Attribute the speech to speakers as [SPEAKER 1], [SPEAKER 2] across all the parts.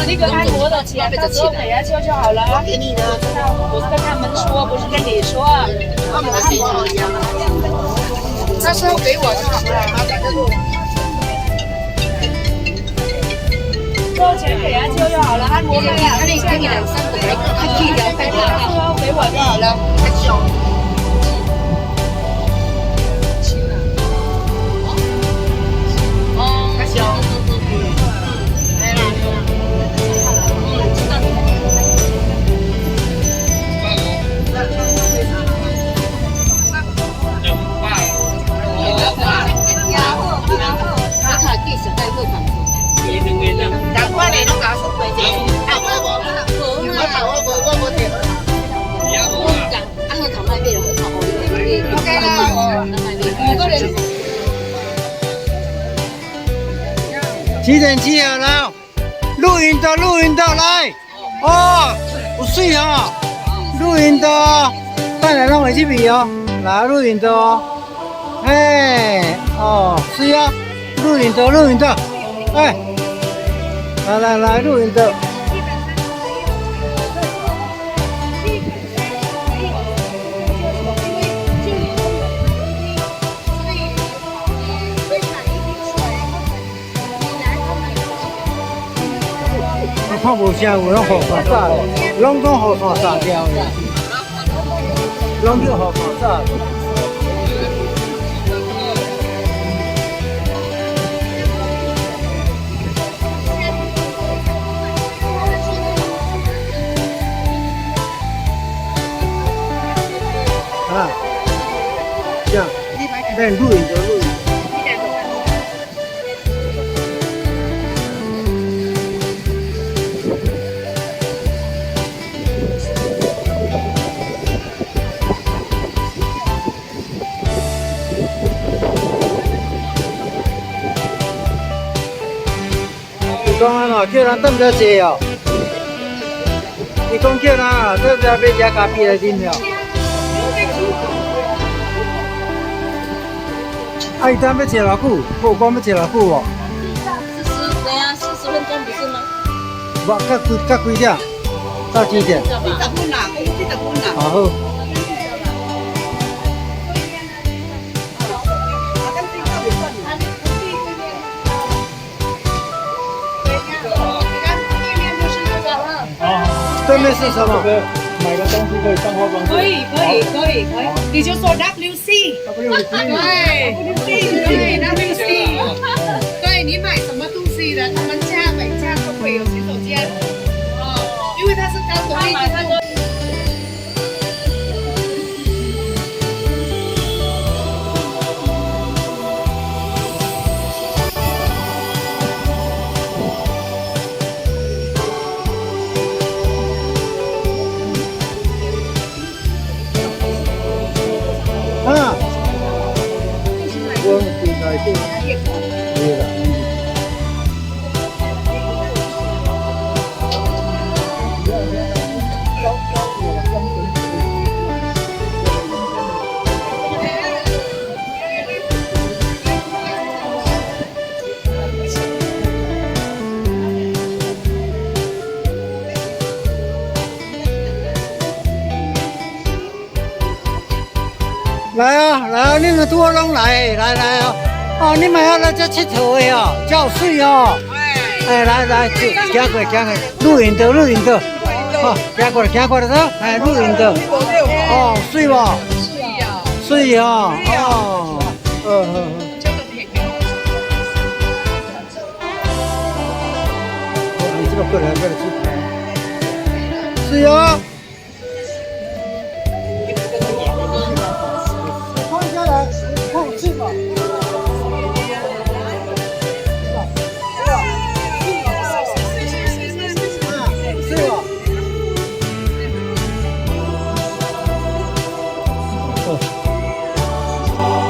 [SPEAKER 1] 那個按摩的錢，到時候給阿秋就好了。
[SPEAKER 2] 我給你的。
[SPEAKER 1] 我是跟他們說，不是跟你說。
[SPEAKER 2] 他們給我一樣。
[SPEAKER 1] 到時候給我就好了。交錢給阿秋就好了，按摩費啊，
[SPEAKER 3] 給你兩三個，他可以聊開
[SPEAKER 1] 到時候給我就好了。
[SPEAKER 3] OK 啦，五個人。
[SPEAKER 4] 幾點集合了？露營的，露營的來，哦，有水哦，露營的哦，等下攏會入去哦，來露營的哦，哎，哦，是哦，露營的，露營的，哎，來來來，露營的。看無啥有，攏雨傘罩，攏總雨傘罩掉的，攏叫雨傘罩。啊，這樣，咱露營就露營。伊講按怎叫人踮遮坐哦？伊講叫人啊，踮遮買隻咖啡來啉了。啊，伊等欲坐偌久？無講欲坐偌久無？
[SPEAKER 3] 四十，等下40分鐘不是嗎？
[SPEAKER 4] 無，到幾到幾點？到幾點？
[SPEAKER 2] 四十分啦，40分啦。
[SPEAKER 4] 好好。對面是什麼？
[SPEAKER 5] 買個東西可以當化妝
[SPEAKER 1] 可以可以可以可以，你就說 WC。
[SPEAKER 5] WC。
[SPEAKER 1] 對，對 WC。對你買什麼東西的，他們家每家都會有洗手間。哦，因為它是剛獨立。
[SPEAKER 4] 啊！我對對對啦。來啊來啊！你們拄好攏來，來來啊！哦，你們要來這𨑨迌的哦，這有水哦。哎，來來，行過行過，露營的露營的，哦，行過來行過來走，哎，露營的，哦，水無？水哦，哦，好好好。你這個過來過來水哦。放下來，放水嘛。水無？哦。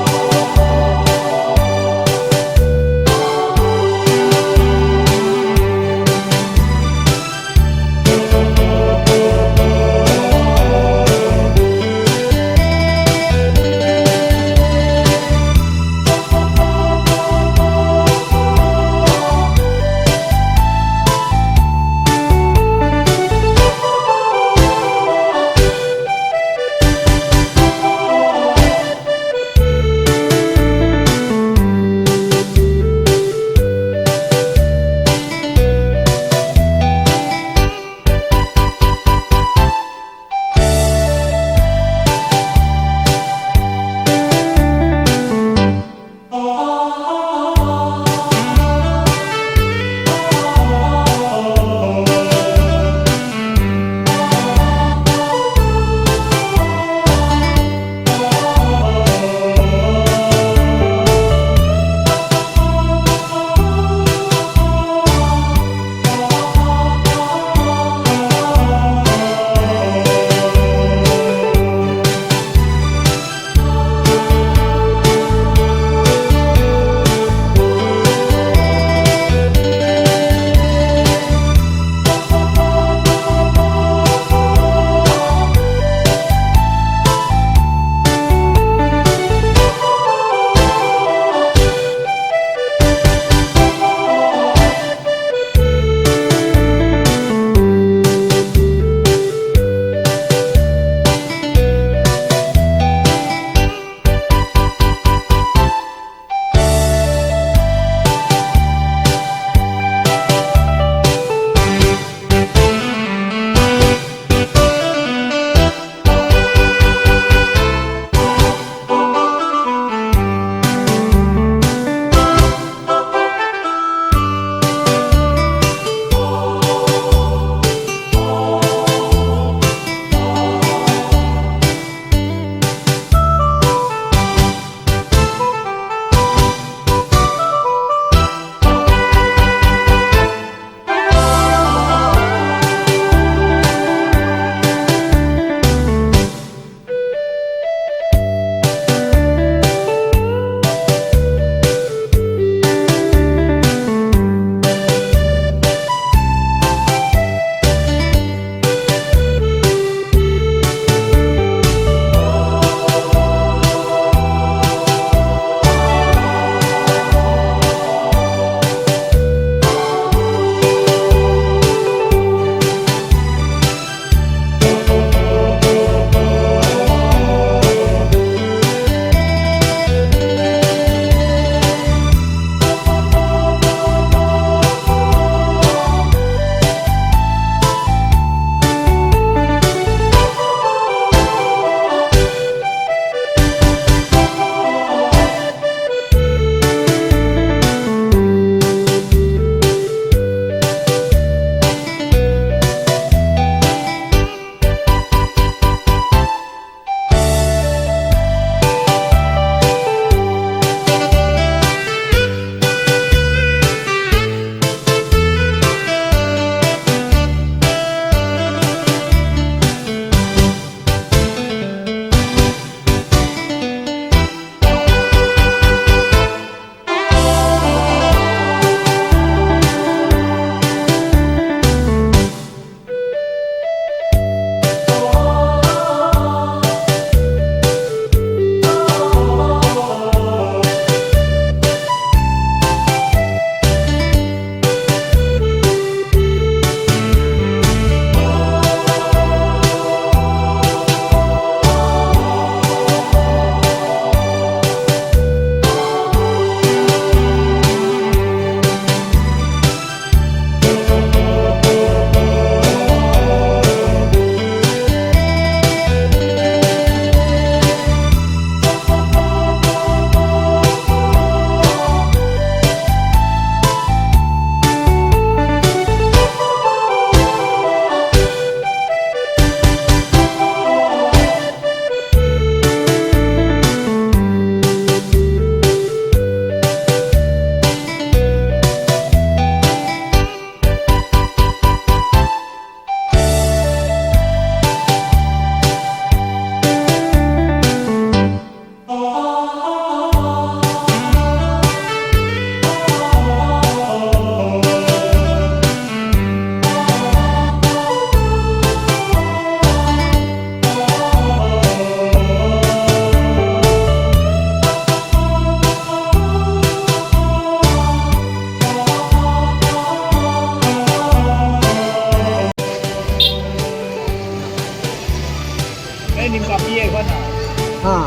[SPEAKER 4] 啊，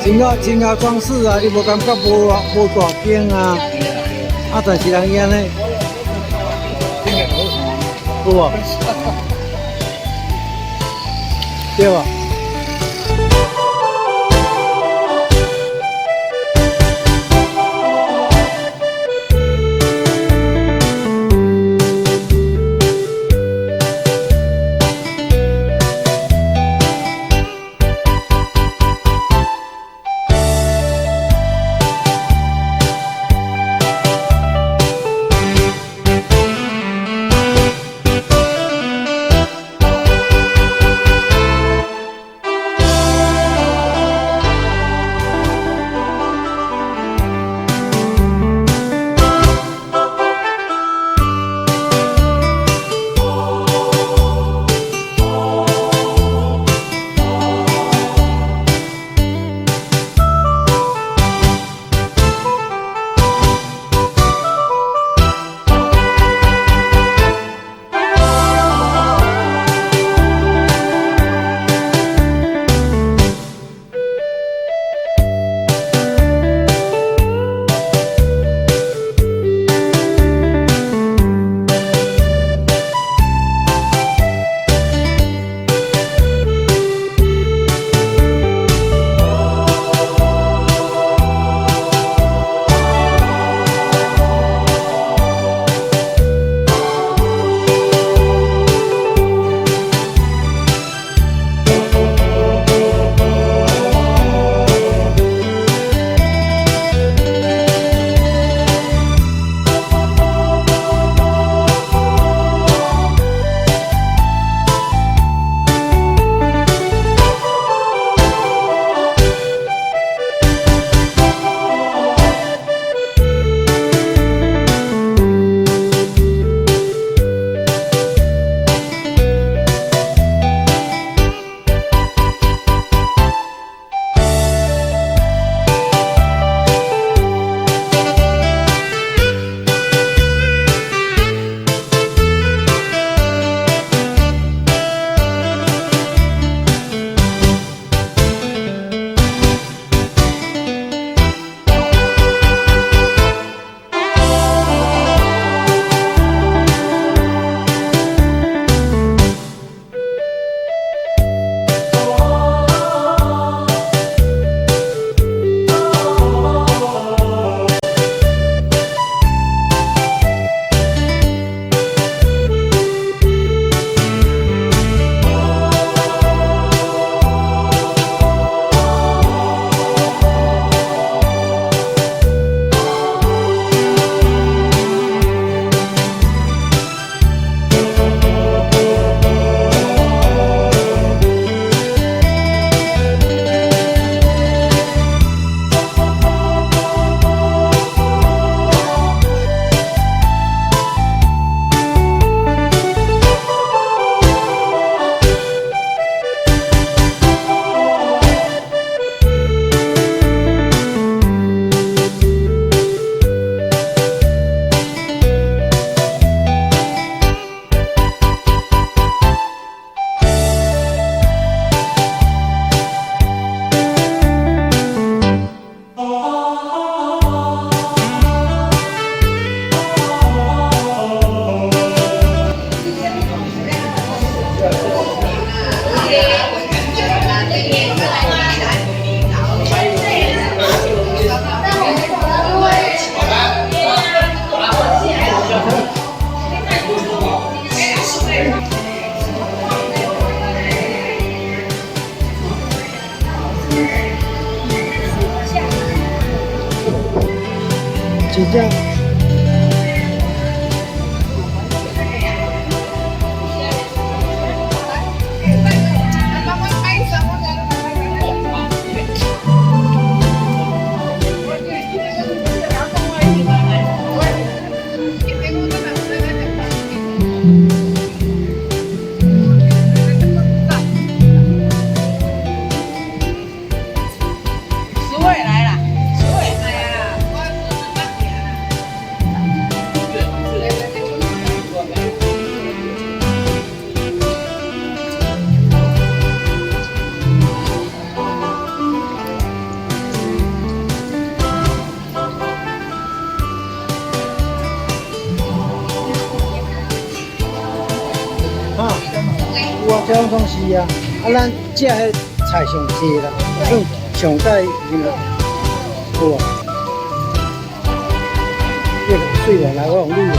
[SPEAKER 4] 真𠢕真𠢕裝飾啊！你無感覺無無大間啊？啊，但是人伊按呢，有無？對無？真正。
[SPEAKER 2] 十位來啦，十位。
[SPEAKER 4] 有啊，這種總是啊，啊，咱食彼菜上濟啦，算上蓋那個有啊。這個水落來，我用濾的。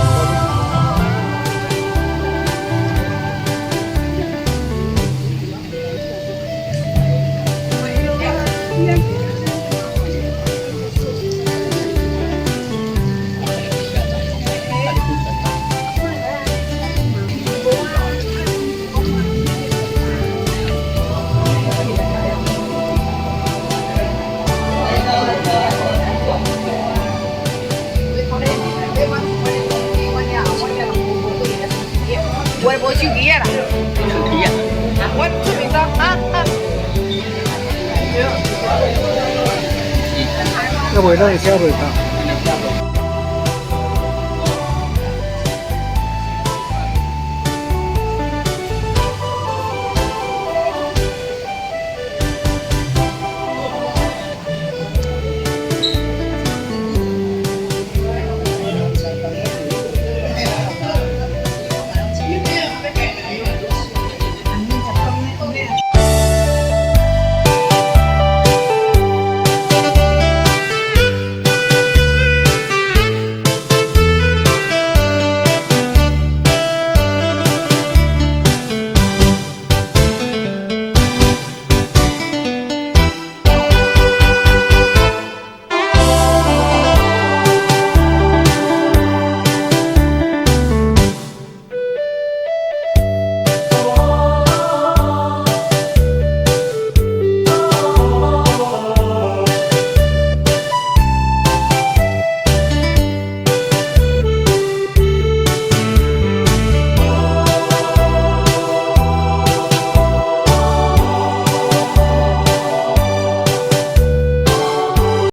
[SPEAKER 2] 我無手機啊啦，手機啊，我出面當啊啊。
[SPEAKER 4] 這袂咱車袂夠。